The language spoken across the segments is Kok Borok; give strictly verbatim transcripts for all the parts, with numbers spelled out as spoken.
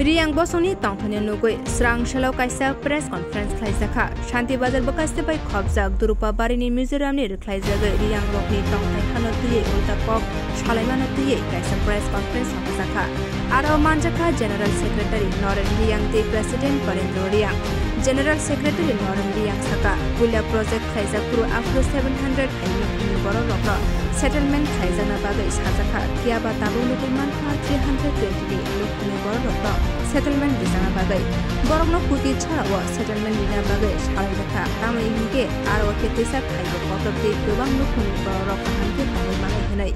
Riyang bosongni tongthani nugwi srang salo kaisa press conference khlaijakha. Shanti Bazar bwkhaste bai khopjak Durupa barini Mizoramni rwkhlaijagwi Riyang rokni tongthai hano twiwi ulta kok salaimano twiwi kaisa press conference hapjakha. Aro manjakha General Secretary Noren Riyang tei President Parendra Riyang. General Secretary Noren Riyang saka, puila project khlaijak phuru aphuru seven hundred hai nukhungni borok rokno settlement khlaijakna bagwi sajakha, phiya ba tabuk nugwi mankha three hundred twenty ni nukhungni borok rokno settlement rijakna bagwi. Borokno kuti chhara o settlement rina bagwi salaijakha, tamoni hinkhe aro khe teisa khaibo kotor tei kwbang nukhungni borok rok kaham khe tongwi manwi hwnwi.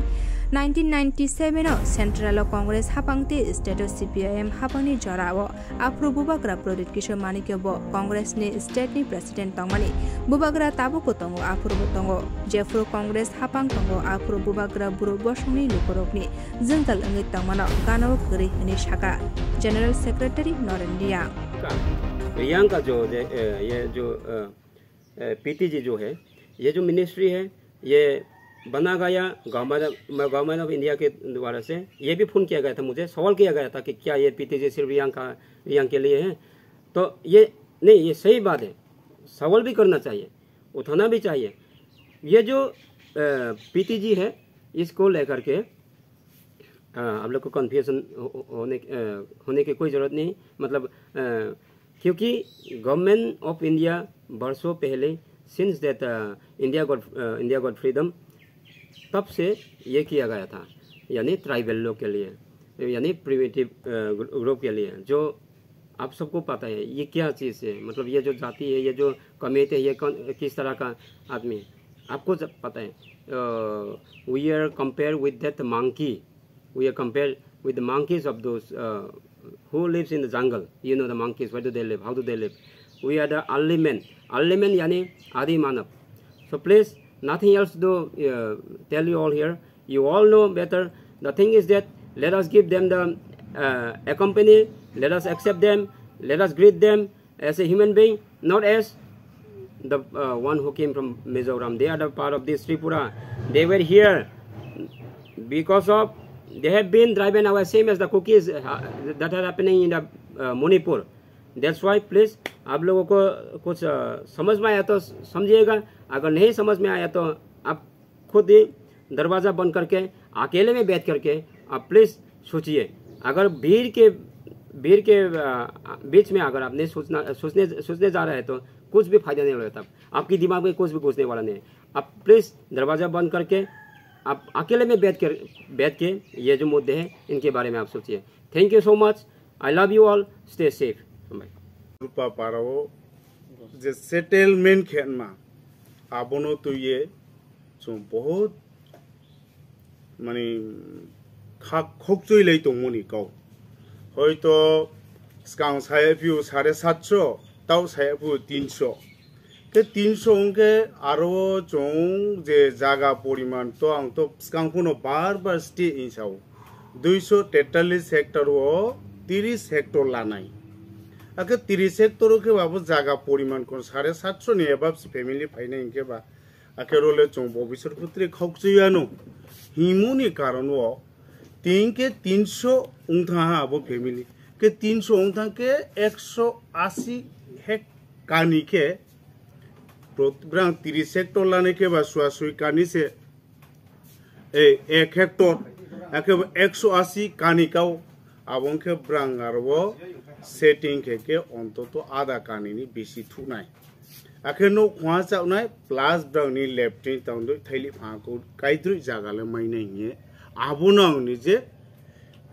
Nineteen ninety-seven o Central o Congress hapang tei State o C P I M hapangni jora o aphuru Bubagra Pradip Kishore Manikya bo Congress ni state ni president tongmani. Bubagra tabukbo tongo, aphurubo tongo. Jephuru Congress hapang tongo, aphuru Bubagra buru bosongni lukurokni jwngjal wngwi tongmano gana o kwrwi hwnwi saka General Secretary Noren Riyang. का रियांग का जो ये, ये जो पीटीजी जो है, ये जो मिनिस्ट्री है, ये बना गया गवर्नमेंट, गवर्नमेंट ऑफ इंडिया के द्वारा से। ये भी फोन किया गया था मुझे, सवाल किया गया था कि क्या ये पीटीजी सिर्फ रियांग का, रियांग के लिए है। तो ये नहीं, ये सही बात है, सवाल भी करना चाहिए, उठाना भी चाहिए। ये जो पीटीजी है, इसको लेकर के अ, आप लोग को कन्फ्यूजन होने, अ, होने की कोई ज़रूरत नहीं। मतलब, अ, क्योंकि गवर्नमेंट ऑफ इंडिया बरसों पहले, since that India got India got freedom, तब से ये किया गया था, यानी ट्राइबल लोग के लिए, यानी प्रिमिटिव ग्रुप के लिए, जो आप सबको पता है ये क्या चीज़ है, मतलब ये जो जाति है, ये जो कमेटी है, ये कौन, किस तरह का आदमी है, आपको जब पता है। We are compare with that monkey, we are compare with the monkeys of those who lives in the jungle. You know the monkeys, where do they live, how do they live? We are the early men, early men यानी आदि मानव। So please, nothing else to tell you all here. You all know better. The thing is that let us give them the accompany, let us accept them, let us greet them as a human being, not as the uh, one who came from Mizoram. They are the part of this Tripura. They were here because of, they have been driven away, same as the Kukis uh, that are happening in the uh, Manipur. That's why, please, आप लोगों को कुछ uh, समझ में आया तो समझिएगा, अगर नहीं समझ में आया तो आप खुद ही दरवाजा बंद करके, अकेले में बैठ करके आप प्लीज सोचिए। अगर भीड़ के भीड़ के बीच में अगर आपने सोचना सोचने सोचने जा रहे हैं तो कुछ भी फायदा नहीं होता। आपकी दिमाग में कुछ भी घुसने वाला नहीं है। आप प्लीज दरवाजा बंद करके आप अकेले में बैठ कर बैठ के ये जो मुद्दे हैं इनके बारे में आप सोचिए। Thank you so much. I love you all. Stay safe. Bye. Rupa parao je settlement khenma abono tuye chung bahut mani khak khokchoi lai tongmoni kau. Hoito skang saya phiu sare satso, tau saya phiu tinso. Ke tinso hwnkhe aro chung je jaga poriman to ang to skang phuno bar bar stay insao. Duiso tetallis hectare o tiris hectare lanai. Ake tiris hectare o khe babo jaga poriman kon sare satso ni above family phainai hwnkhe ba. Ake role chung bo bisor putri khokchuyano himuni karon o tin ke tinso wngthang ha abo family. Ke tinso wngthang ke ekso asi hek kani ke brang tiris hectare lani ke ba suasui kani se. Ei, ek hectare, ake ekso asi kani kau, abo wngkhe brang aro setting khe khe ontoto ada kani ni bisi thuknai. Akhe nuk khua chawnai plus brang ni latrine tangdoi thaili pha ko kaidroi jaga le mainai hiye. Abono ang nije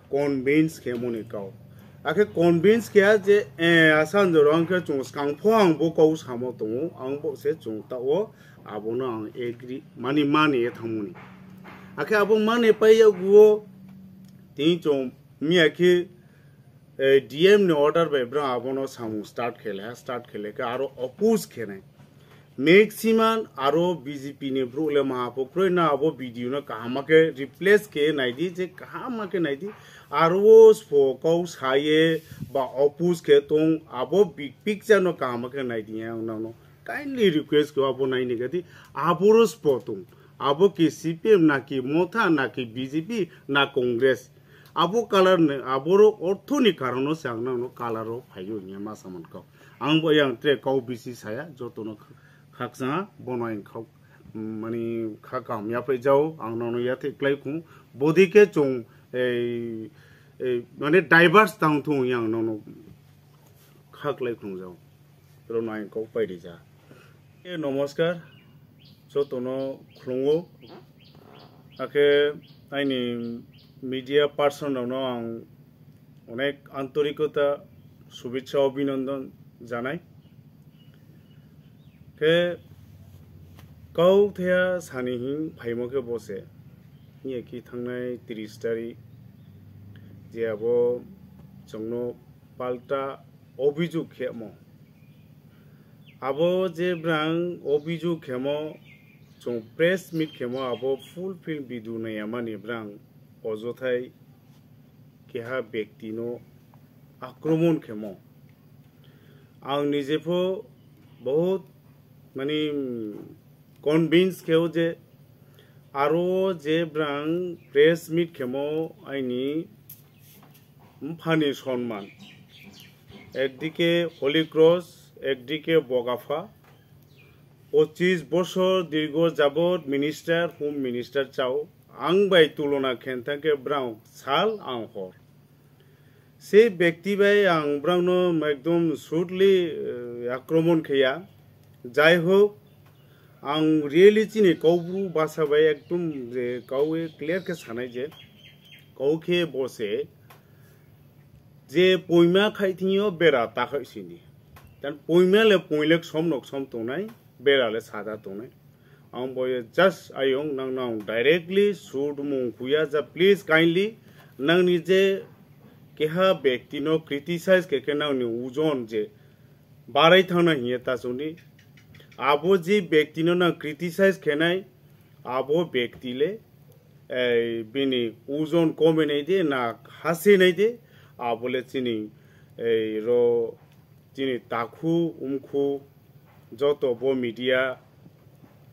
convince khe moni kau. Akhe convince khe je, eh, asan joro ang khe chung skang pho ang bo kau samo tongo, ang bo se chung ta o abono ang agree mani mani e thangmoni. Akhe abo mani pai yaguo tini chung miya khe, eh, D M ni order bai bro abono samung start khele ha, start khele khe aro oppose khenai. Maximum aro B J P ni bro le ma pho kroi na abo video no kaham khe replace khe naidi je kaham khe naidi aro spo kau saye ba oppose khe tong abo big picture no kaham khe naidi ya nang no. Kindly request khe abo naini gati aboro spo tong. Abo ki C P M na ki Motha na ki B J P na Congress. Abo color ni, aborok ortho ni karono se ang nangno color o phaio hinya ma samani kok. Ang bo yang tre kau bisi saya, jotono khakchang bono ang khak, mani kha kaham yaphai jao, ang nangno yathai klai khung. Bodike chung ei, ei, mane diverse tang thung yang nangno kha klai khung jao. Rwno ang kok pai rija. E, namaskar, jotono khulungo. Akhe aini media person rokno ang onek antorikota shubhechha abhinandan janai. Khe kau thaya sani hing phaimo khe bose. Hiya ki thangnai tris tarik je abo chwngno palta obhijog khemo. Abo je brang obhijog khemo, chwng press meet khemo, abo fulfill bidu naiyamani brang ojothai keha bektino akromon khemo. Ang nijepho bahut mani convince kheo je aro je brang press meet khemo aini mphani sonman. Ekdike Holy Cross, ekdike Bogapha. Pochis bosor dirgo jabot minister, home minister chao. Ang bai tulona khen thangkhe brang sal ang hor. Se bekti bai ang brangno ekdom shrewdly, eh, akromon kheya. Jai hok, ang really chini Kaubru basa bai ekdom je kaue clear khe sanai je, kau khe bose je poima khai thingyo bera takhai sini. Tan poima le poilek som nok som tongnai, bera le sada tongnai. Ang boye just ayong nang nang directly shoot mung kuya ja, please kindly nang ni je keha bekti no criticize khe khe nang ni ujon je barai thangna hiye ta chuni. Abo je bekti no nang criticize khenai, abo bekti le, ei, bini ujon kome nai de na hase nai de, abo le chini, ei, ro chini takhu umkhu joto bo media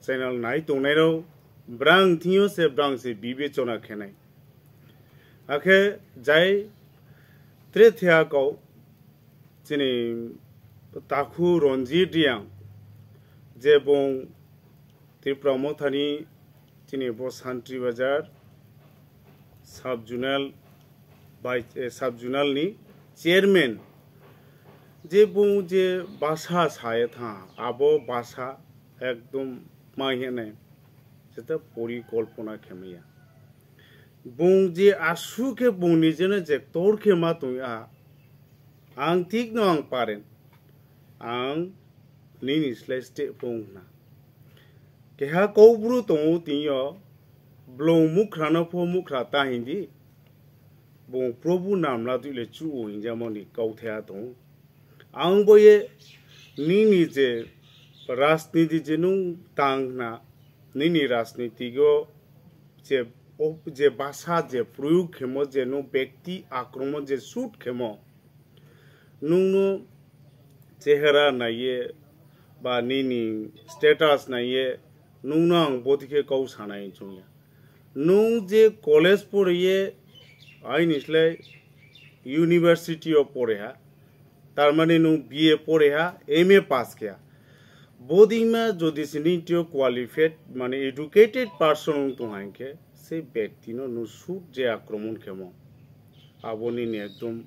channel nai tongnai rok brang thingyo se brang se bibechona khenai. Akhe jai tre thea kau chini takhu Ranjit Reang je bung Tipra Mothani chini bo Santri Bazar sub zonal bai, eh, sub zonal ni chairman je bung je basa saya tha abo basa ekdom mai hene jeta porikolpona khemaya. Bung je aswk khe bung nijeno je tor khe ma tong a, ang thik no ang paren, ang nini slai steh phung hna. Keha Kaubru tongo tini o, blong mukhrano pho mukhra ta hindi, bung Probhu namla dui le chu o hinjamani kau thaya tongo. Ang boye nini je rajniti je nung tang hna, nini rajniti go je, o je basa je proyog khemo je nung bekti akromon je shoot khemo, nungno chehera naiye ba nini status naiye nungno ang bodikhe kau sanai chungya. Nung je college poriye aini slai university o poreha, tarmani nung B A poreha, M A pass kheya. Bodima jodi se nini tio qualified mane educated person wng tong hai khe se bekti no nung shoot je akromon khemo. Abo nini ekdom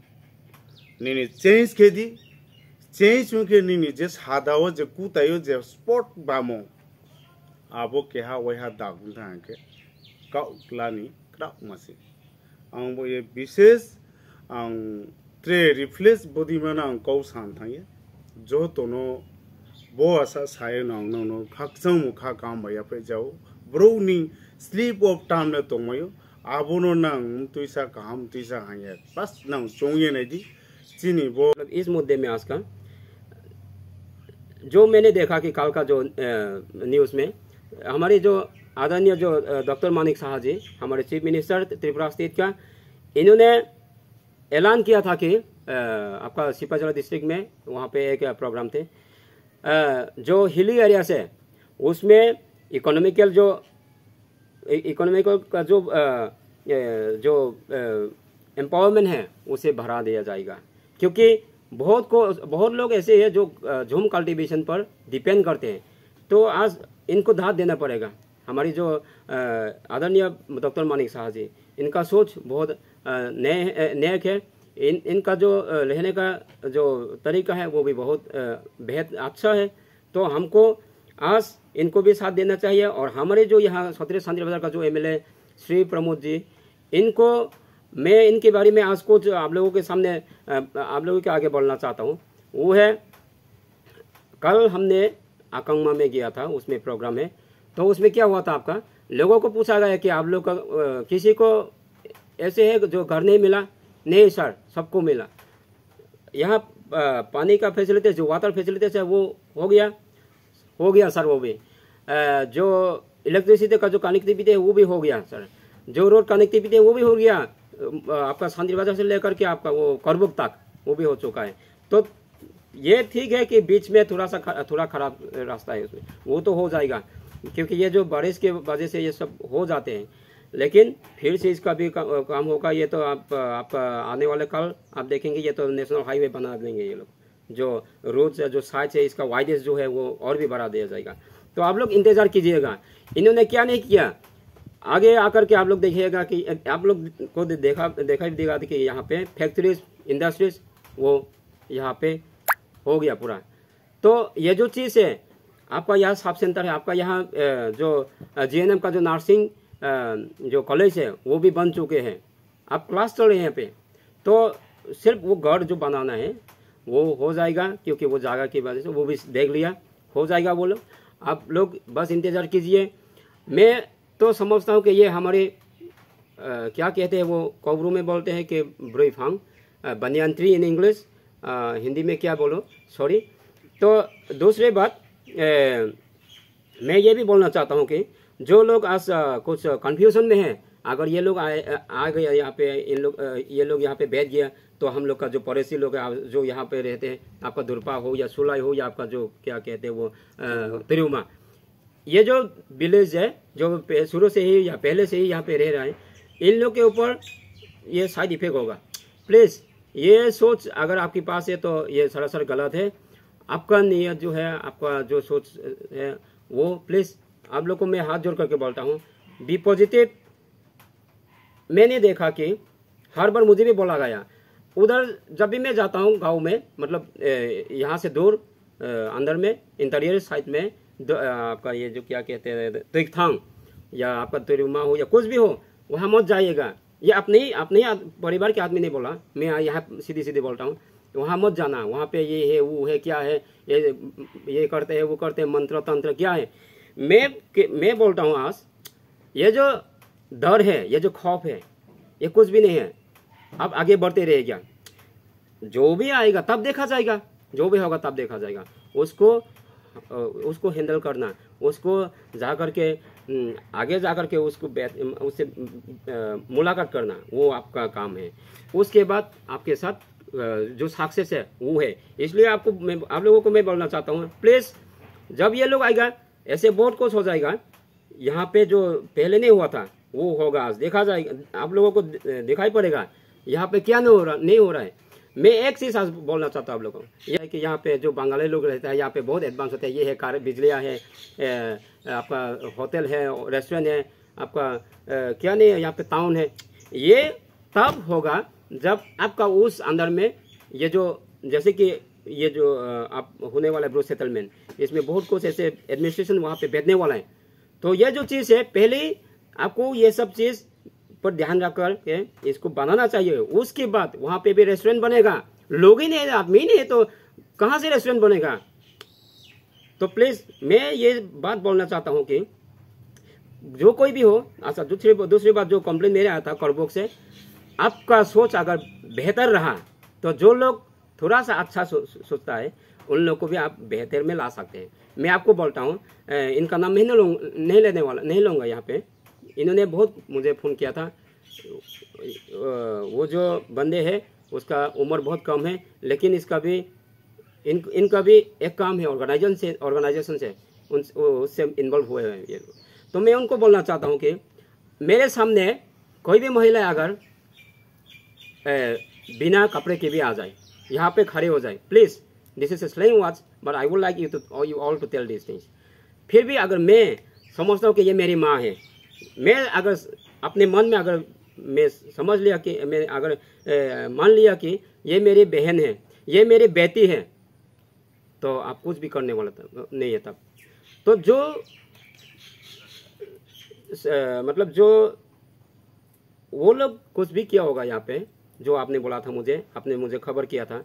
nini change khe di, change wngkhe nini je sada o je kutai o je sport bamo abo keha waiha dag wngkha hwnkhe kau klani kwrak mase. Ang bo ye bises ang tre reflex bodimano ang kau san thangya. Jotono bo asa sayo nang nono khakchangmo kha kaham bai yaphaijao. Borokni slip of tongue le tongmaio. Abono nang mtwisa kaham mtwisa hanya. Bas nang chongye naidi. Chini bo. इस मुद्दे में आज का जो मैंने देखा कि कल का जो न्यूज़ में हमारे जो आदरणीय जो डॉक्टर मानिक साहा जी, हमारे चीफ मिनिस्टर त्रिपुरा स्टेट का, इन्होंने ऐलान किया था कि आपका सिपाजला डिस्ट्रिक्ट में वहाँ पे एक प्रोग्राम थे, जो हिली एरिया से, उसमें इकोनॉमिकल जो इकोनॉमिकल का जो जो एम्पावरमेंट है, उसे बढ़ा दिया जाएगा। क्योंकि बहुत को बहुत लोग ऐसे हैं जो झूम कल्टीवेशन पर डिपेंड करते हैं। तो आज इनको दाद देना पड़ेगा। हमारी जो आदरणीय डॉक्टर मानिक साहा जी, इनका सोच बहुत नेक है। इन इनका जो रहने का जो तरीका है, वो भी बहुत बेहद अच्छा है। तो हमको आज इनको भी साथ देना चाहिए। और हमारे जो यहाँ सतरे सांद्री बाजार का जो एमएलए श्री प्रमोद जी, इनको मैं इनके बारे में आज कुछ आप लोगों के सामने आप लोगों के आगे बोलना चाहता हूँ। वो है, कल हमने आकांगमा में गया था, उसमें प्रोग्राम है। तो उसमें क्या हुआ था आपका, लोगों को पूछा गया कि आप लोग का किसी को ऐसे है जो घर नहीं मिला? नहीं सर, सबको मिला। यहाँ पानी का फैसिलिटी, जो वाटर फैसिलिटी है, वो हो गया, हो गया सर। वो भी जो इलेक्ट्रिसिटी का जो कनेक्टिविटी है, वो भी हो गया सर। जो रोड कनेक्टिविटी है, वो भी हो गया। आपका सांद्री बाजार से लेकर के आपका वो करबुक तक, वो भी हो चुका है। तो ये ठीक है कि बीच में थोड़ा सा थोड़ा खराब रास्ता है उसमें, वो तो हो जाएगा, क्योंकि ये जो बारिश के वजह से ये सब हो जाते हैं। लेकिन फिर से इसका भी काम होगा। ये तो आप आपका आने वाले कल आप देखेंगे, ये तो नेशनल हाईवे बना देंगे ये लोग। जो रोड जो साइज है, इसका वाइडेस जो है, वो और भी बढ़ा दिया जाएगा। तो आप लोग इंतजार कीजिएगा। इन्होंने क्या नहीं किया, आगे आकर के आप लोग देखिएगा कि आप लोग को देखा देखा भी देगा कि यहाँ पे फैक्ट्रीज, इंडस्ट्रीज, वो यहाँ पे हो गया पूरा। तो ये जो चीज़ है, आपका यहाँ सब सेंटर है, आपका यहाँ जो जीएनएम का जो नर्सिंग जो कॉलेज है, वो भी बन चुके हैं। अब क्लास चल रहे हैं यहाँ पे। तो सिर्फ वो घर जो बनाना है, वो हो जाएगा, क्योंकि वो जगह की वजह से वो भी देख लिया, हो जाएगा वो लोग। आप लोग बस इंतज़ार कीजिए। मैं तो समझता हूँ कि ये हमारे क्या कहते हैं वो, कोबरू में बोलते हैं कि ब्रुई फांग, banyan tree in English, Hindi में क्या बोलो, सॉरी। तो दूसरी बात, मैं ये भी बोलना चाहता हूँ कि जो लोग आज कुछ कन्फ्यूजन में हैं, अगर ये लोग आए आ गए यहाँ पे, इन लोग ये लोग यहाँ पे बैठ गया, तो हम लोग का जो पड़ोसी लोग हैं जो यहाँ पे रहते हैं, आपका दुर्पा हो या सुलाई हो या आपका जो क्या कहते हैं वो तिरुमा, ये जो विलेज है, जो शुरू से ही या पहले से ही यहाँ पे रह रहा है, इन लोग के ऊपर ये साइड इफेक्ट होगा। प्लीज़, ये सोच अगर आपके पास है तो ये सरासर गलत है। आपका नीयत जो है, आपका जो सोच है, वो प्लीज़ आप लोग को मैं हाथ जोड़ करके बोलता हूँ, बी पॉजिटिव। मैंने देखा कि हर बार मुझे भी बोला गया, उधर जब भी मैं जाता हूँ गाँव में, मतलब यहाँ से दूर, अंदर में, इंटीरियर साइड में, आपका ये जो क्या कहते हैं, तुइकथांग या आपका तुरुमा हो या कुछ भी हो, वहाँ मत जाइएगा। ये अपने ही अपने ही परिवार के आदमी नहीं बोला, मैं यहाँ सीधी सीधी बोलता हूँ। वहाँ मत जाना, वहाँ पे ये है, वो है, क्या है, ये ये करते हैं, वो करते हैं, मंत्र तंत्र क्या है। मैं मैं बोलता हूँ आज, ये जो डर है, ये जो खौफ है, ये कुछ भी नहीं है। आप आगे बढ़ते रहेगा। जो भी आएगा तब देखा जाएगा, जो भी होगा तब देखा जाएगा। उसको उसको हैंडल करना, उसको जा करके आगे जा करके उसको उससे मुलाकात करना, वो आपका काम है। उसके बाद आपके साथ जो सक्सेस है वो है। इसलिए आपको मैं आप लोगों को मैं बोलना चाहता हूँ, प्लीज़, जब ये लोग आएगा, ऐसे बहुत कुछ हो जाएगा। यहाँ पे जो पहले नहीं हुआ था, वो होगा। आज देखा जाएगा, आप लोगों को दिखाई पड़ेगा यहाँ पे क्या नहीं हो रहा नहीं हो रहा है। मैं एक चीज़ आज बोलना चाहता हूँ आप लोगों को, यह है कि यहाँ पे जो बंगाली लोग रहता है, यहाँ पे बहुत एडवांस होता है। ये है कार, बिजलियाँ है, आपका होटल है, रेस्टोरेंट है, आपका क्या नहीं है, यहाँ पे टाउन है। ये तब होगा जब आपका उस अंदर में ये जो, जैसे कि ये जो आप होने वाला है ब्रो सेटलमेंट, इसमें बहुत कुछ ऐसे एडमिनिस्ट्रेशन वहाँ पे बैठने वाला है। तो ये जो चीज़ है, पहले ही आपको ये सब चीज़ पर ध्यान रख कर के इसको बनाना चाहिए। उसके बाद वहाँ पे भी रेस्टोरेंट बनेगा। लोग ही नहीं है, आदमी ही नहीं है, तो कहाँ से रेस्टोरेंट बनेगा? तो प्लीज़, मैं ये बात बोलना चाहता हूँ कि जो कोई भी हो, अच्छा, दूसरी दूसरी बात, जो कंप्लेन मेरे आया था करबोक से, आपका सोच अगर बेहतर रहा तो जो लोग थोड़ा सा अच्छा सो, सोचता है, उन लोग को भी आप बेहतर में ला सकते हैं। मैं आपको बोलता हूँ, इनका नाम नहीं लूँ, नहीं लेने वाला, नहीं लूँगा यहाँ पे। इन्होंने बहुत मुझे फ़ोन किया था। वो जो बंदे हैं, उसका उम्र बहुत कम है, लेकिन इसका भी इन इनका भी एक काम है, ऑर्गेनाइजेशन से ऑर्गेनाइजेशन से उन उससे इन्वॉल्व हुए हैं ये। तो मैं उनको बोलना चाहता हूँ कि मेरे सामने कोई भी महिला अगर बिना कपड़े के भी आ जाए, यहाँ पे खड़े हो जाए। Please, this is slaying words, but I would like you to, you all to tell this things. फिर भी अगर मैं समझता हूँ कि ये मेरी माँ है, मैं अगर अपने मन में अगर मैं समझ लिया कि मैं अगर मान लिया कि ये मेरी बहन है, ये मेरी बेटी है, तो आप कुछ भी करने वाला नहीं है तब। तो जो मतलब जो वो लोग कुछ भी किया होगा यहाँ पे, जो आपने बोला था मुझे, आपने मुझे खबर किया था,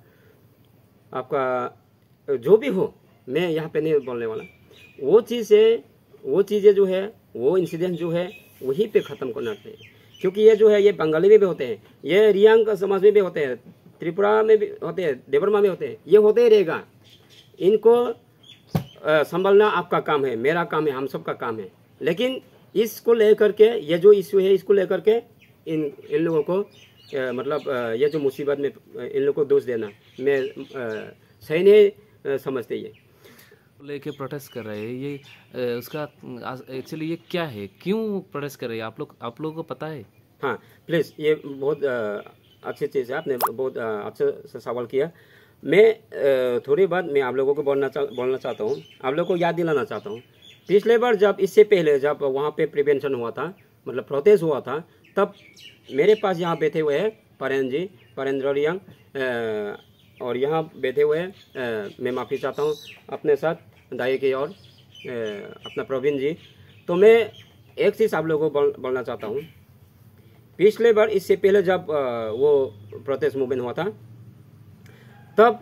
आपका जो भी हो, मैं यहाँ पे नहीं बोलने वाला। वो चीज़ें, वो चीज़ें जो है, वो इंसिडेंट जो है, वहीं पे ख़त्म करना चाहिए। क्योंकि ये जो है, ये बंगाली में भी होते हैं, ये रियांग समाज में भी होते हैं, त्रिपुरा में भी होते हैं, देबरमा में होते हैं, ये होते ही रहेगा। इनको संभालना आपका काम है, मेरा काम है, हम सब का काम है। लेकिन इसको लेकर के, ये जो इशू है, इसको लेकर के इन इन लोगों को मतलब ये जो मुसीबत में इन लोगों को दोष देना, मैं सही नहीं समझते। ये लेके प्रोटेस्ट कर रहे हैं, ये उसका एक्चुअली ये क्या है, क्यों प्रोटेस्ट कर रहे हैं आप लोग, आप लोगों को पता है? हाँ, प्लीज, ये बहुत अच्छी चीज़ है, आपने बहुत अच्छे से सवाल किया। मैं थोड़ी बात मैं आप लोगों को बोलना चाह बोलना चाहता हूँ, आप लोगों को याद दिलाना चाहता हूँ। पिछले बार जब, इससे पहले जब वहाँ पे प्रिवेंशन हुआ था, मतलब प्रोटेस्ट हुआ था, तब मेरे पास यहाँ बैठे हुए हैं परेन जी, परेंद्र रियांग, और यहाँ बैठे हुए हैं, मैं माफ़ी चाहता हूँ अपने साथ दाई के और अपना प्रवीण जी। तो मैं एक चीज़ आप लोगों को बोल, बोलना चाहता हूँ। पिछले बार, इससे पहले जब वो प्रोटेस्ट मूवमेंट हुआ था, तब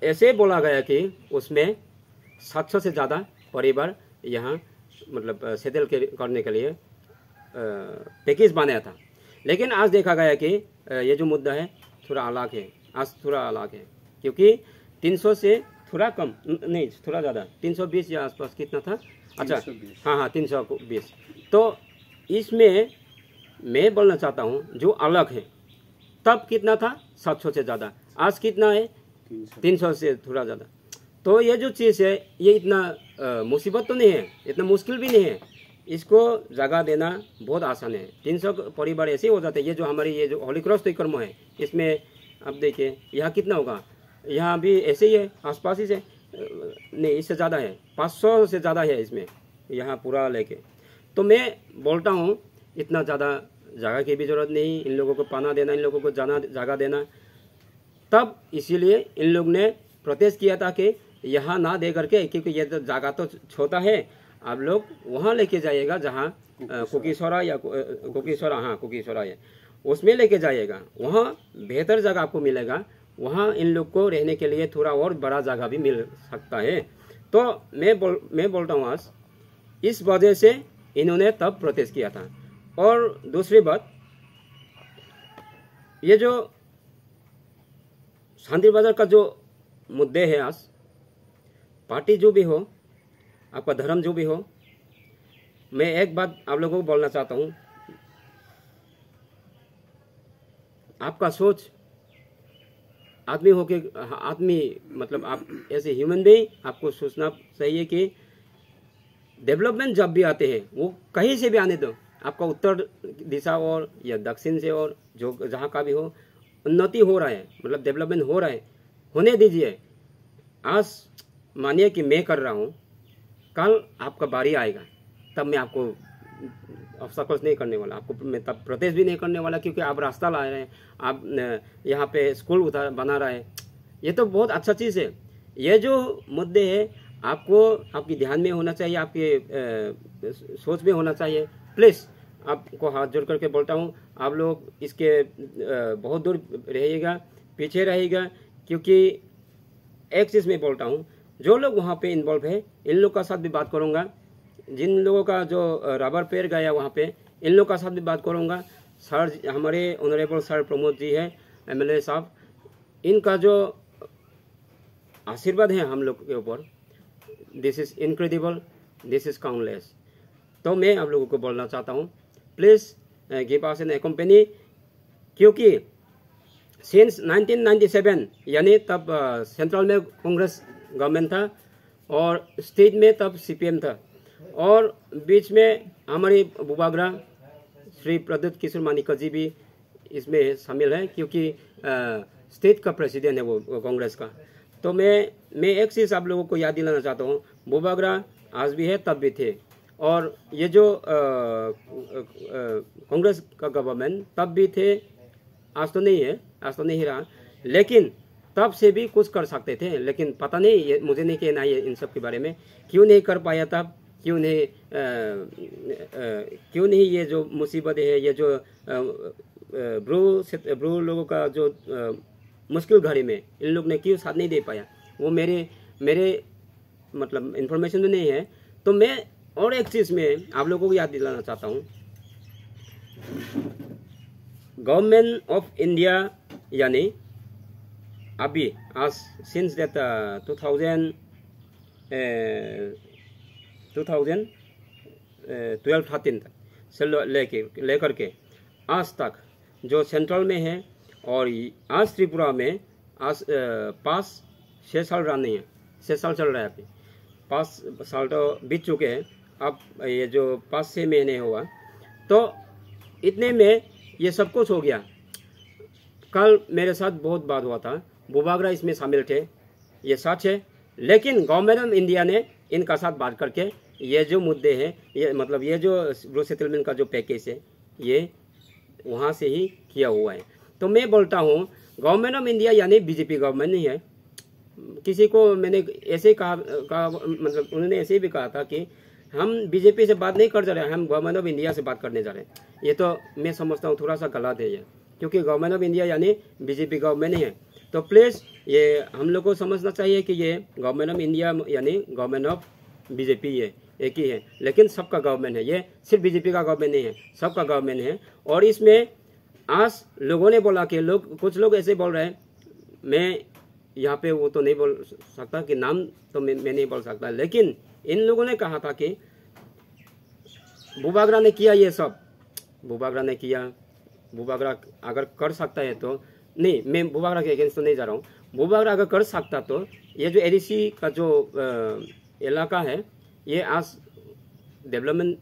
ऐसे बोला गया कि उसमें सात सौ से ज़्यादा परिवार यहाँ मतलब सेटल करने के लिए पैकेज बनाया था। लेकिन आज देखा गया कि ये जो मुद्दा है, थोड़ा अलग है। आज थोड़ा अलग है, क्योंकि तीन सौ से थोड़ा कम, नहीं, थोड़ा ज़्यादा, तीन सौ बीस या आसपास कितना था? अच्छा, हाँ हाँ, तीन सौ बीस। तो इसमें मैं बोलना चाहता हूँ, जो अलग है, तब कितना था? सात सौ से ज़्यादा। आज कितना है? तीन सौ से थोड़ा ज़्यादा। तो ये जो चीज़ है, ये इतना मुसीबत तो नहीं है, इतना मुश्किल भी नहीं है। इसको जगह देना बहुत आसान है। तीन सौ परिवार ऐसे हो जाते हैं। ये जो हमारी ये जो होली क्रॉस त्रिकर्म है, इसमें आप देखिए, यहाँ कितना होगा? यहाँ भी ऐसे ही है, आसपास ही से, नहीं, इससे ज़्यादा है, पाँच सौ से ज़्यादा है इसमें, यहाँ पूरा लेके। तो मैं बोलता हूँ, इतना ज़्यादा जगह की भी ज़रूरत नहीं, इन लोगों को पाना देना, इन लोगों को जाना, जगह देना। तब इसीलिए इन लोग ने प्रोटेस्ट किया था कि यहाँ ना दे करके, क्योंकि ये तो जगह तो छोटा है, आप लोग वहाँ लेके जाइएगा जहाँ कुकीसोरा या कुकीसोरा, हाँ, कुकीसोरा है, उसमें लेके जाइएगा। वहाँ बेहतर जगह आपको मिलेगा, वहाँ इन लोग को रहने के लिए थोड़ा और बड़ा जगह भी मिल सकता है। तो मैं बोल मैं बोलता हूँ आज, इस वजह से इन्होंने तब प्रोटेस्ट किया था। और दूसरी बात, ये जो शांति बाजार का जो मुद्दे है आज, पार्टी जो भी हो, आपका धर्म जो भी हो, मैं एक बात आप लोगों को बोलना चाहता हूँ, आपका सोच, आदमी होके, आदमी मतलब आप ऐसे ह्यूमन बीइंग, आपको सोचना चाहिए कि डेवलपमेंट जब भी आते हैं, वो कहीं से भी आने दो, आपका उत्तर दिशा और या दक्षिण से और जो जहाँ का भी हो, उन्नति हो रहा है, मतलब डेवलपमेंट हो रहा है, होने दीजिए। आज मानिए कि मैं कर रहा हूँ, कल आपका बारी आएगा, तब मैं आपको ऑब्स्टैकल्स नहीं करने वाला, आपको मैं तब प्रोटेस्ट भी नहीं करने वाला, क्योंकि आप रास्ता ला रहे हैं, आप यहाँ पे स्कूल उतार बना रहे हैं। ये तो बहुत अच्छा चीज़ है। ये जो मुद्दे हैं, आपको आपकी ध्यान में होना चाहिए, आपके सोच में होना चाहिए। प्लीज, आपको हाथ जोड़ करके बोलता हूँ, आप लोग इसके बहुत दूर रहिएगा, पीछे रहेगा। क्योंकि एक चीज़ मैं बोलता हूँ, जो लोग वहाँ पे इन्वॉल्व है, इन लोग का साथ भी बात करूँगा। जिन लोगों का जो रबर पेड़ गया वहाँ पे, इन लोग का साथ भी बात करूँगा। सर, हमारे ऑनरेबल सर प्रमोद जी है, एमएलए साहब, इनका जो आशीर्वाद है हम लोग के ऊपर, this is incredible, this is countless। तो मैं आप लोगों को बोलना चाहता हूँ, please give us an company, क्योंकि सिंस नाइनटीन नाइंटी सेवन, यानी तब सेंट्रल में कांग्रेस गवर्नमेंट था और स्टेट में तब सीपीएम था, और बीच में हमारी बुबागरा श्री प्रद्युत किशोर मानिक जी भी इसमें शामिल है, क्योंकि स्टेट का प्रेसिडेंट है वो, वो कांग्रेस का। तो मैं मैं एक चीज़ आप लोगों को याद दिलाना चाहता हूँ, बुबागरा आज भी है, तब भी थे। और ये जो अ, अ, अ, कांग्रेस का गवर्नमेंट तब भी थे, आज तो नहीं है, आज तो नहीं रहा, लेकिन तब से भी कुछ कर सकते थे। लेकिन पता नहीं, ये मुझे नहीं कहना है इन सब के बारे में, क्यों नहीं कर पाया तब, क्यों नहीं अ, अ, क्यों नहीं ये जो मुसीबत है, ये जो अ, अ, ब्रू से ब्रू लोगों का जो अ, मुश्किल घड़ी में इन लोग ने क्यों साथ नहीं दे पाया, वो मेरे मेरे मतलब इन्फॉर्मेशन तो नहीं है। तो मैं और एक चीज़ में आप लोगों को याद दिलाना चाहता हूँ, गवर्नमेंट ऑफ इंडिया यानी अभी आज since that two thousand two thousand twelve thirteen तक से लो- लेके लेकर के आज तक जो सेंट्रल में है और ये- आज त्रिपुरा में आज अ, पाँच छः साल रन नहीं है, छः साल चल रहा है अभी, पाँच साल तो बीत चुके हैं। अब ये जो पाँच छः महीने हुआ, तो इतने में ये सब कुछ हो गया। कल मेरे साथ बहुत बात हुआ था, बुबागरा इसमें शामिल थे, ये सच है। लेकिन गवर्नमेंट ऑफ इंडिया ने इनका साथ बात करके ये जो मुद्दे हैं, ये मतलब ये जो ब्रू सेटलमेंट का जो पैकेज है, ये वहाँ से ही किया हुआ है। तो मैं बोलता हूँ, गवर्नमेंट ऑफ इंडिया यानी बीजेपी गवर्नमेंट नहीं है। किसी को मैंने ऐसे कहा, कहा मतलब उन्होंने ऐसे भी कहा था कि हम बीजेपी से बात नहीं कर जा रहे हैं, हम गवर्नमेंट ऑफ इंडिया से बात करने जा रहे हैं। ये तो मैं समझता हूँ थोड़ा सा गलत है ये, क्योंकि गवर्नमेंट ऑफ इंडिया यानी बीजेपी गवर्नमेंट नहीं है। तो प्लीज़ ये हम लोग को समझना चाहिए कि ये गवर्नमेंट ऑफ इंडिया यानी गवर्नमेंट ऑफ बीजेपी ये एक ही है, लेकिन सबका गवर्नमेंट है। ये सिर्फ बीजेपी का गवर्नमेंट नहीं है, सबका गवर्नमेंट है। और इसमें आज लोगों ने बोला कि लोग, कुछ लोग ऐसे बोल रहे हैं, मैं यहाँ पे वो तो नहीं बोल सकता कि नाम तो मैं, मैं नहीं बोल सकता, लेकिन इन लोगों ने कहा था कि बुबागरा ने किया ये सब, बुबागरा ने किया, बुबागरा अगर कर सकता है तो, नहीं, मैं बुबागरा के अगेंस्ट तो नहीं जा रहा हूँ। बुबागरा अगर कर सकता तो ये जो एडीसी का जो अ, इलाका है, ये आज डेवलपमेंट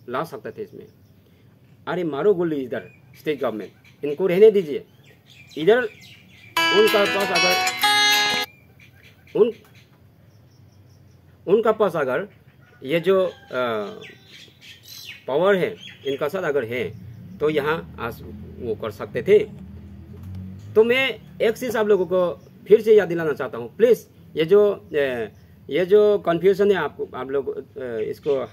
ला सकते थे इसमें। अरे मारो गोली इधर, स्टेट गवर्नमेंट, इनको रहने दीजिए। इधर उनका पास अगर उन उनका पास अगर ये जो पावर है, इनका साथ अगर है, तो यहाँ आज वो कर सकते थे। तो मैं एक चीज़ आप लोगों को फिर से याद दिलाना चाहता हूँ, प्लीज़, ये जो अ, ये जो कन्फ्यूजन है, आपको आप लोग अ, इसको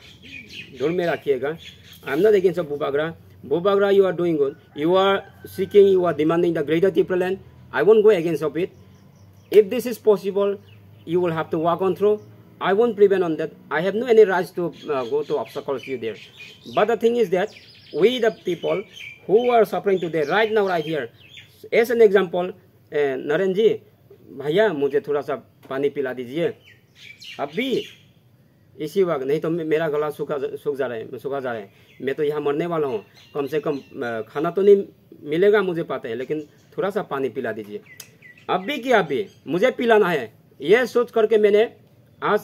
दूर में रखिएगा। I am not against of Bubagra. Bubagra, you are doing good. You are seeking, you are demanding the greater Tipraland. I won't go against of it. If this is possible, you will have to work on through. I won't prevent on that. I have no any rights to uh, go to obstacles you there. But the thing is that we the people who are suffering today, right now, right here, as an example, uh, Naren ji, भैया मुझे थोड़ा सा पानी पिला दीजिए अभी। इसी वक्त नहीं तो मे- मेरा गला सूखा सूख जा रहा है, सूखा जा रहा है। मैं तो यहाँ मरने वाला हूँ। कम से कम अ, खाना तो नहीं मिलेगा, मुझे पता है, लेकिन थोड़ा सा पानी पिला दीजिए। अभी की अभी मुझे पिलाना है, ये सोच करके मैंने आज,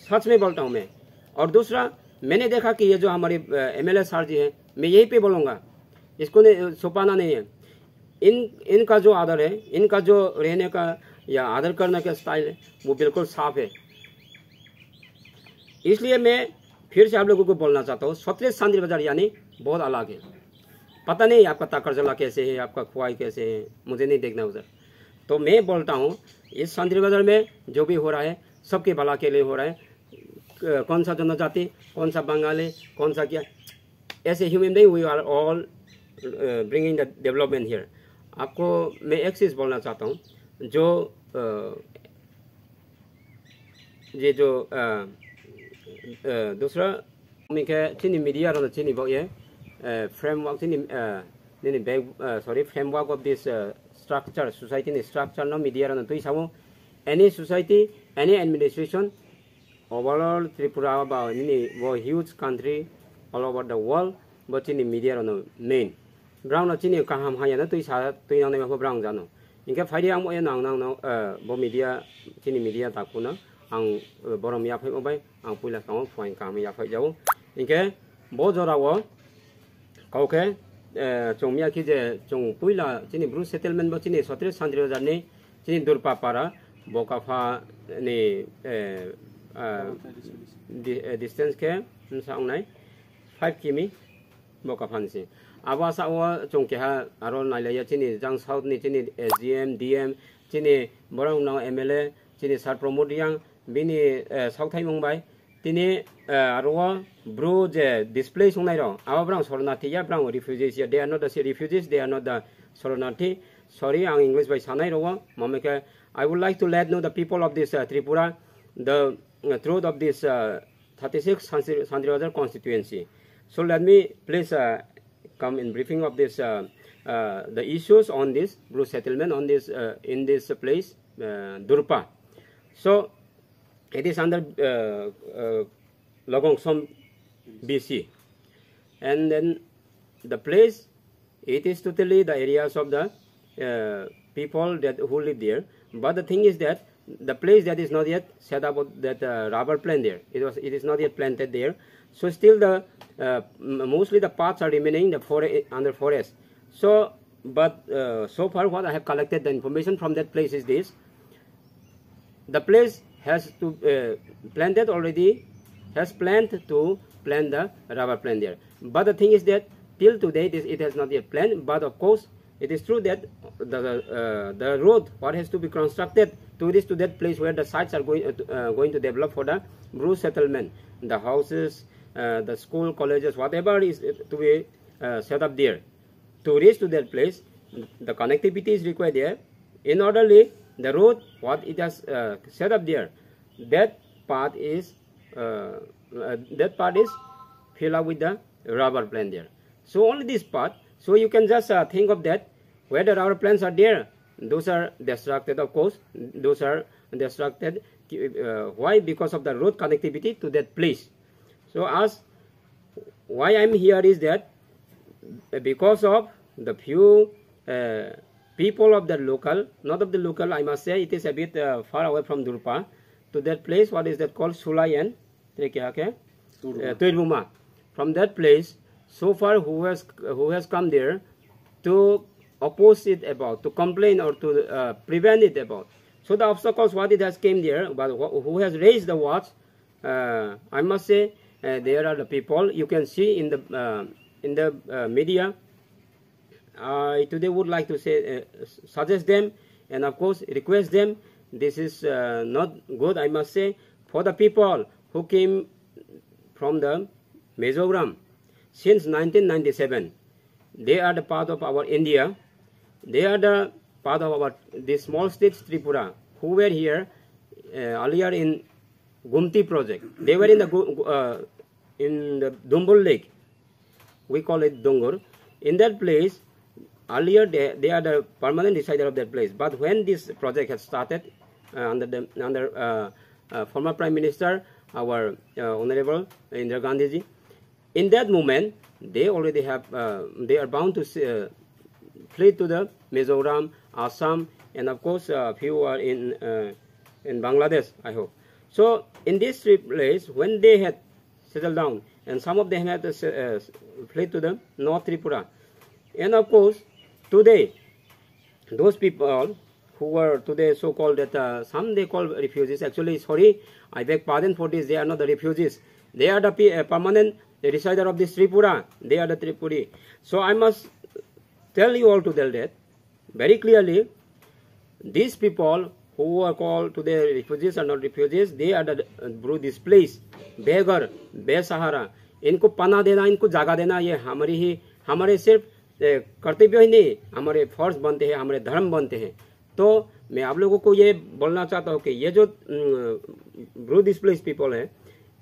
सच में बोलता हूँ मैं। और दूसरा, मैंने देखा कि ये जो हमारे एमएलए सर जी हैं, मैं यही पे बोलूँगा, इसको नहीं, छुपाना नहीं है। इन इनका जो आदर है, इनका जो रहने का या आदर करने का स्टाइल है, वो बिल्कुल साफ है। इसलिए मैं फिर से आप लोगों को बोलना चाहता हूँ, सतलेज सांद्री बाजार यानी बहुत अलग है। पता नहीं आपका ताकरजला कैसे है, आपका खुवाई कैसे है, मुझे नहीं देखना उधर। तो मैं बोलता हूँ, इस सांद्री बाजार में जो भी हो रहा है, सबके भला के लिए हो रहा है। क- कौन सा जनजाति, कौन सा बंगाली, कौन सा क्या, as a human being, we are all uh, bringing the development here. आपको मैं एक चीज़ बोलना चाहता हूँ, जो अ, ये जो अ, अ, दूसरा, इनके चीनी मीडिया रहा चीनी बहुत ये फ्रेमवर्क चीनी अ, नहीं नहीं back sorry, framework of this structure, society ni structure no media rano tui samo, any society, any administration, overall Tripura ba nini bo huge country all over the world, bo chini media rano main. Brang no chini kaham haya no tui sa tui nang nai ma brang jano. Inke phaidi ang mo nang nang no eh, bo media chini media ta kuno ang eh, borom ya phai mo bai ang puila kamo phuain kaham ya phai jao. Inke bo jora o kau khe eh, chwng miya khe je chwng puila chini Bru settlement bo chini sotris santri hajar ni chini Durpa para Bokapha ni, eh, ah, di-, eh, distance khe msa wngnai five kimi Bokapha ni se. Abo asa o chwng keha aro nailaiya chini jang south ni chini S D M, D M, chini borok no M L A, chini Sir Pramod Reang, bini, eh, saukthai mung bai. Tini, eh, aro o Bru je displace wngnai rok, abo borok soronarthi ya, borok refugees ya, they are not the refugees, they are not the soronarthi. Sorry, ang English bai sanai rok o, mamai khe, I would like to let know the people of this, uh, Tripura, the, uh, truth of this, uh, thirty-six Santri, Santri Bazar constituency. So let me please, uh, come in briefing of this, uh, uh, the issues on this Bru settlement on this, uh, in this place, uh, Durpa. So it is under, uh, uh, Logongsom B C, and then the place, it is totally the areas of the, uh, people that who live there. But the thing is that the place that is not yet set up that, uh, rubber plant there. It was, it is not yet planted there. So still the, uh, m-, mostly the paths are remaining the fore-, under forest. So, but, uh, so far what I have collected the information from that place is this. The place has to, uh, planted already, has planned to plant the rubber plant there. But the thing is that till today it is, it has not yet planned. But of course, it is true that the, uh, the road what has to be constructed to reach to that place where the sites are going, uh, to, uh, going to develop for the Bru settlement, the houses, uh, the school, colleges, whatever is, uh, to be, uh, set up there. To reach to that place, the connectivity is required there. In orderly, the road what it has, uh, set up there, that path is, uh, uh, that part is filled up with the rubber plant there. So only this part. So you can just, uh, think of that. Where the rubber plants are there, those are destructed, of course. Those are destructed. Uh, why? Because of the road connectivity to that place. So as why I'm here is that because of the few, uh, people of the local, not of the local, I must say, it is a bit, uh, far away from Durpa, to that place, what is that called, Sulai and Trekya, okay? Tuiruma. Uh, Tuiruma. From that place, so far who has, who has come there to oppose it about, to complain or to, uh, prevent it about. So the obstacles what it has came there, but wh-, who has raised the words, uh, I must say, uh, there are the people you can see in the, uh, in the, uh, media. I today would like to say, uh, s-, suggest them and of course request them. This is, uh, not good, I must say, for the people who came from the Mizoram since nineteen ninety-seven. They are the part of our India. They are the part of our, the small states Tripura, who were here, uh, earlier in Gumti project. They were in the Gu-, Gu-, uh, in the Dumbul Lake. We call it Dungur. In that place, earlier they, they are the permanent resider of that place. But when this project has started, uh, under the, under, uh, uh, former Prime Minister, our, uh, Honorable Indira Gandhi ji, in that moment, they already have, uh, they are bound to, uh, flee to the Mizoram, Assam, and of course, uh, few are in, uh, in Bangladesh, I hope. So, in this three place, when they had settled down, and some of them had, uh, fled to the North Tripura. And of course, today, those people who were today so-called that, uh, some they call refugees. Actually, sorry, I beg pardon for this. They are not the refugees. They are the pe-, uh, permanent resider of this Tripura. They are the Tripuri. So I must tell you all to tell that very clearly, these people who are called today refugees are not refugees. They are the, uh, Bru displaced, beggar, besahara. इनको पनाह देना, इनको जगह देना, ये हमारी ही, हमारे सिर्फ, ए, कर्तव्य ही नहीं, हमारे फर्ज बनते हैं, हमारे धर्म बनते हैं। तो मैं आप लोगों को ये बोलना चाहता हूँ कि ये जो, उम, ब्रू डिस्प्लेस पीपल है,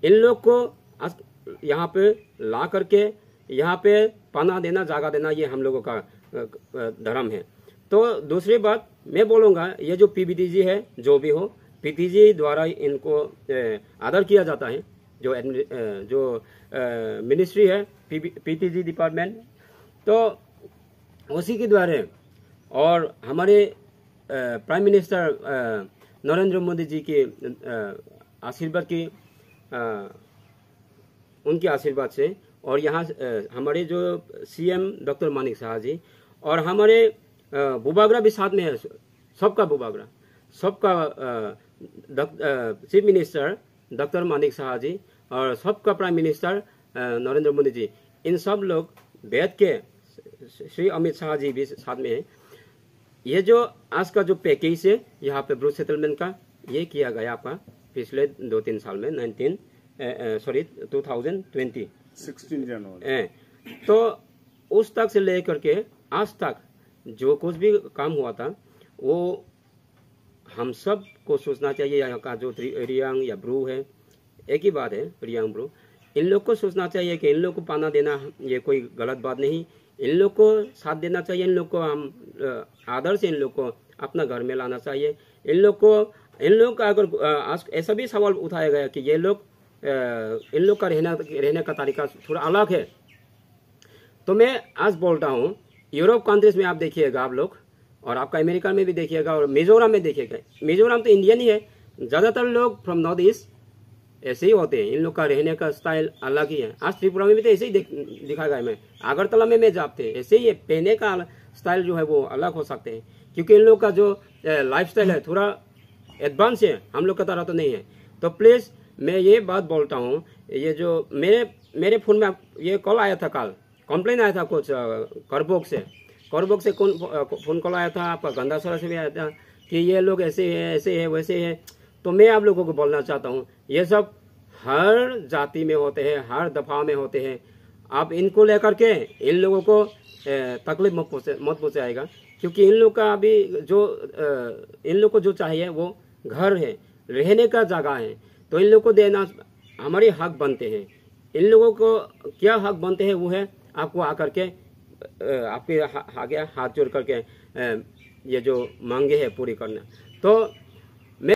इन लोग को आज यहाँ पे ला करके यहाँ पे पनाह देना, जगह देना, ये हम लोगों का, अ, अ, धर्म है। तो दूसरी बात मैं बोलूँगा, ये जो पीबीटीजी है, जो भी हो, पीटीजी द्वारा इनको, अ, आदर किया जाता है, जो एडमि-, अ, जो, अ, मिनिस्ट्री है, पीबी-, पीटीजी डिपार्टमेंट, तो उसी के द्वारा और हमारे, अ, प्राइम मिनिस्टर, अ, नरेंद्र मोदी जी के, अ, आशीर्वाद की, अ, उनके आशीर्वाद से और यहाँ अ, हमारे जो सीएम डॉक्टर मानिक साहा जी और हमारे अ, बुबागरा भी साथ में है, सबका बुबागरा, सबका अ, डॉक- अ, चीफ मिनिस्टर डॉक्टर मानिक साहा जी और सबका प्राइम मिनिस्टर अ, नरेंद्र मोदी जी, इन सब लोग बैठ के, श्री अमित शाह जी भी साथ में है। ये जो आज का जो पैकेज है यहाँ पे ब्रू सेटलमेंट का, ये किया गया आपका पिछले दो तीन साल में, nineteen sorry, two thousand twenty. Sixteen जनवरी। ए, तो उस तक से लेकर के आज तक जो कुछ भी काम हुआ था, वो हम सब को सोचना चाहिए। यहाँ का जो रि- रियांग या ब्रू है, एक ही बात है, रियांग ब्रू। इन लोग को सोचना चाहिए कि इन लोग को पाना देना ये कोई गलत बात नहीं। इन लोग को साथ देना चाहिए। इन लोग को हम अ, आदर से इन लोग को अपना घर में लाना चाहिए। इन लोग को, इन लोग का अगर अ, आज ऐसा भी सवाल उठाया गया कि ये लोग अ, इन लोग का रहना, रहने का तरीका थोड़ा अलग है। तो मैं आज बोलता हूँ, यूरोप कंट्रीज में आप देखिएगा आप लोग, और आपका अमेरिका में भी देखिएगा और मिजोरम में देखिएगा। मिजोरम तो इंडियन ही है, ज़्यादातर लोग फ्रॉम नॉर्थ ईस्ट ऐसे ही होते हैं। इन लोग का रहने का स्टाइल अलग ही है। आज त्रिपुरा में भी तो ऐसे ही देख, दिखा गया। मैं अगरतला में मैं जाते ऐसे ही है, पहने का स्टाइल जो है वो अलग हो सकते हैं, क्योंकि इन लोग का जो लाइफ स्टाइल है थोड़ा एडवांस है, हम लोग का तरह तो नहीं है। तो प्लीज, मैं ये बात बोलता हूँ, ये जो मेरे मेरे फोन में आप- ये कॉल आया था कल, कंप्लेन आया था कुछ अ, करबोक से। करबोक से कौन अ, फोन कॉल आया था, आपका गंदासरा से भी आया था कि ये लोग ऐसे है, ऐसे है, वैसे है। तो मैं आप लोगों को बोलना चाहता हूँ, ये सब हर जाति में होते हैं, हर दफा में होते हैं। आप इनको लेकर के इन लोगों को अ, तकलीफ मत पहुँचे, मत पहुँचाएगा, क्योंकि इन लोग का अभी जो अ, इन लोग को जो चाहिए वो घर है, रहने का जगह है, तो इन लोग को देना हमारे हक बनते हैं। इन लोगों को क्या हक बनते हैं, वो है आपको आकर के अ, आपके हा- आगे हाथ जोड़ करके अ, ये जो मांगे है पूरी करना। तो